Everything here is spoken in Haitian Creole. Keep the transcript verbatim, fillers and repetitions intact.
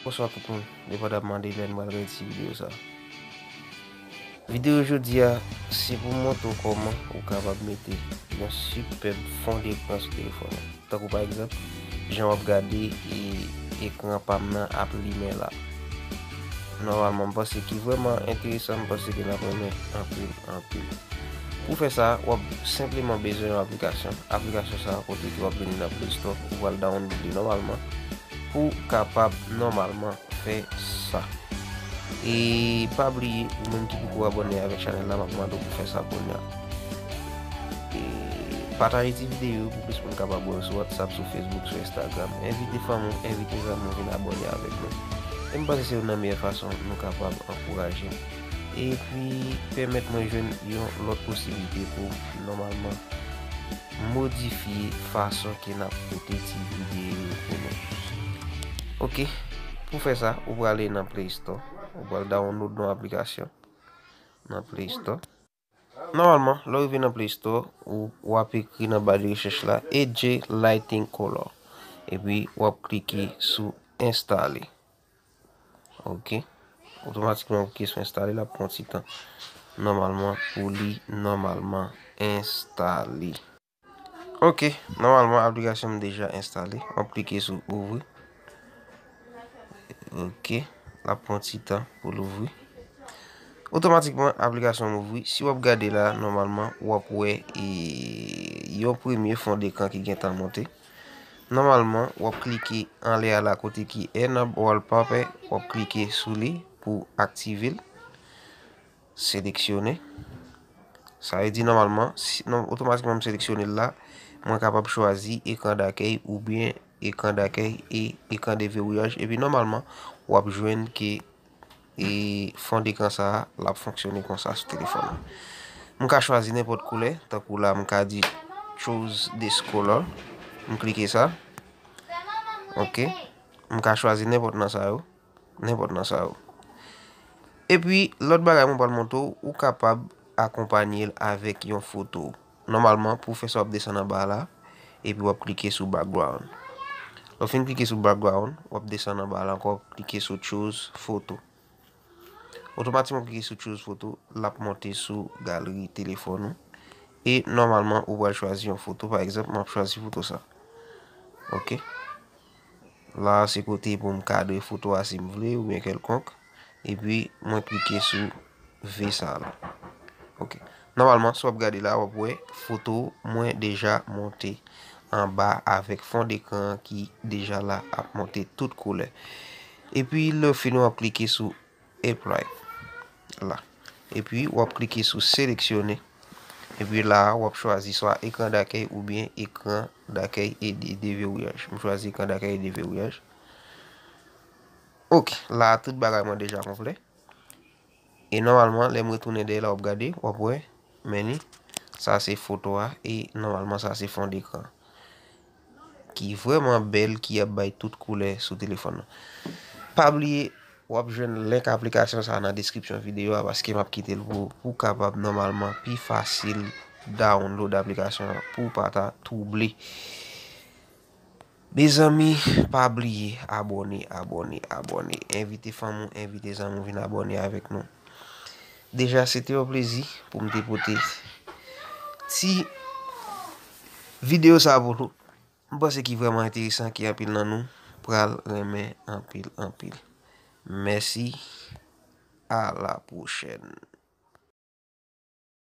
Bonswa tout moun, depandamman de lè n pral redi videyo sa. Videyo jodi a, se pou m montre w kòman ou kapab mete yon sipèb fon dekran sou telefòn ou. Tankou pa egzanp, jan w ap gade e, ekran pa m nan ap limen la. Nòmalman, m panse ki vrèman enteresan, m panse ke n ap renmen anpil, anpil. Pou fè sa, w ap senpleman bezwen yon aplikasyon. Aplikasyon sa a kote ke w ap vini nan Play Store, ou pral download li nòmalman pou w kapab nòmalman fè sa. E pa bliye, ou menm ki poko abòne avèk chanèl la, m ap mande w pou fè sa kounye a. E pataje ti videyo pou plis moun kapab wè l sou WhatsApp, sou Facebook, sou Instagram. Envite fanmi w, envite zanmi w vin abòne avèk nou. E m panse se youn nan meyè fason nou kapab ankouraje m. Epi pèmèt mwen jwenn yon lòt posiblite pou nòmalman modifye fason ke n ap pote ti videyo pou nou. Ok, pou fè sa, ou prale nan Play Store, ou pral download yon aplikasyon nan Play Store. Nòmalman, lè w rive nan Play Store, ou, w ap ekri nan ba de rechèch la, A J Lighting Color. Epi, w ap klike sou enstale. Ok. Otomatikman, w klike sou enstale, l ap pran ti tan. Nòmalman, pou li, nòmalman, enstale. Ok, nòmalman, aplikasyon m deja enstale. W ap klike sou ouvri. Ok, l ap pran ti tan pou l ouvri. Otomatikman, aplikasyon m ouvri. Si w ap gade la, nòmalman, w ap wè e, yon premye fon dekran ki gentan monte. Nòmalman, w ap klike anlè a la kote ki Enable Wallpaper, w ap klike sou li pou aktive l. Seleksyone. Sa vle di nòmalman, si, non, otomatikman m seleksyone l la, mwen kapab chwazi ekran dakèy oubyen ekran dakèy e ekran de veriyaj. Epi nòmalman, w ap jwenn ke e fon dekran sa a, l ap fonksyone konsa sou telefòn nan. M ka chwazi nenpòt koulè, tankou la, m ka di choose this color. M klike sa. Ok. M ka chwazi nenpòt nan sa yo. Nenpòt nan sa yo. Epi, lòt bagay mwen pral montre w, ou kapab akonpanye l avèk yon foto. Nòmalman, pou w fè sa, w ap desann anba la, epi w ap klike sou background. Lè w fin klike sou background, w ap desann anba la ankò, w ap klike sou choose photo. Otomatikman, w klike sou choose photo, l ap monte sou galeri telefòn ou. E nòmalman, ou pral chwazi yon foto. Pa egzanp, m ap chwazi foto sa. Ok. La, se kote pou m kadre foto a si m vle, oubyen kèlkonk. Epi, mwen klike sou V sa la. Ok. Nòmalman, si w ap gade la, w ap wè foto mwen deja monte anba avèk fon dekran ki deja la ap monte tout koulè. Epi, lè w fini, w ap klike sou Apply. La. Epi, w ap klike sou seleksyone. Epi la, w ap chwazi swa ekran dakèy oubyen ekran dakèy e de, de veriyaj. M chwazi ekran dakèy e de veriyaj. Ok, la, tout bagay mwen deja konplè. E nòmalman, lè m retounen dèyè la, w ap gade, w ap wè, men ni, sa se foto a, e nòmalman, sa se fon dekran. Ki vrèman bèl, ki ap bay tout koulè sou telefòn nan. Pa bliye, w ap jwenn link aplikasyon sa a nan deskripsyon videyo a, paske m ap kite l pou ou, pou w kapab nòmalman pi fasil download aplikasyon an, pou w pa ta twouble. Mezanmi, pa bliye, abòne, abòne, abòne. Envite fanmi w, envite zanmi w vin abòne avèk nou. Deja, se te yon plezi pou m te pote ti videyo sa pou nou. M panse ki vrèman enteresan, ke anpil nan nou pral renmen anpil, anpil. Mèsi, a la pwochèn.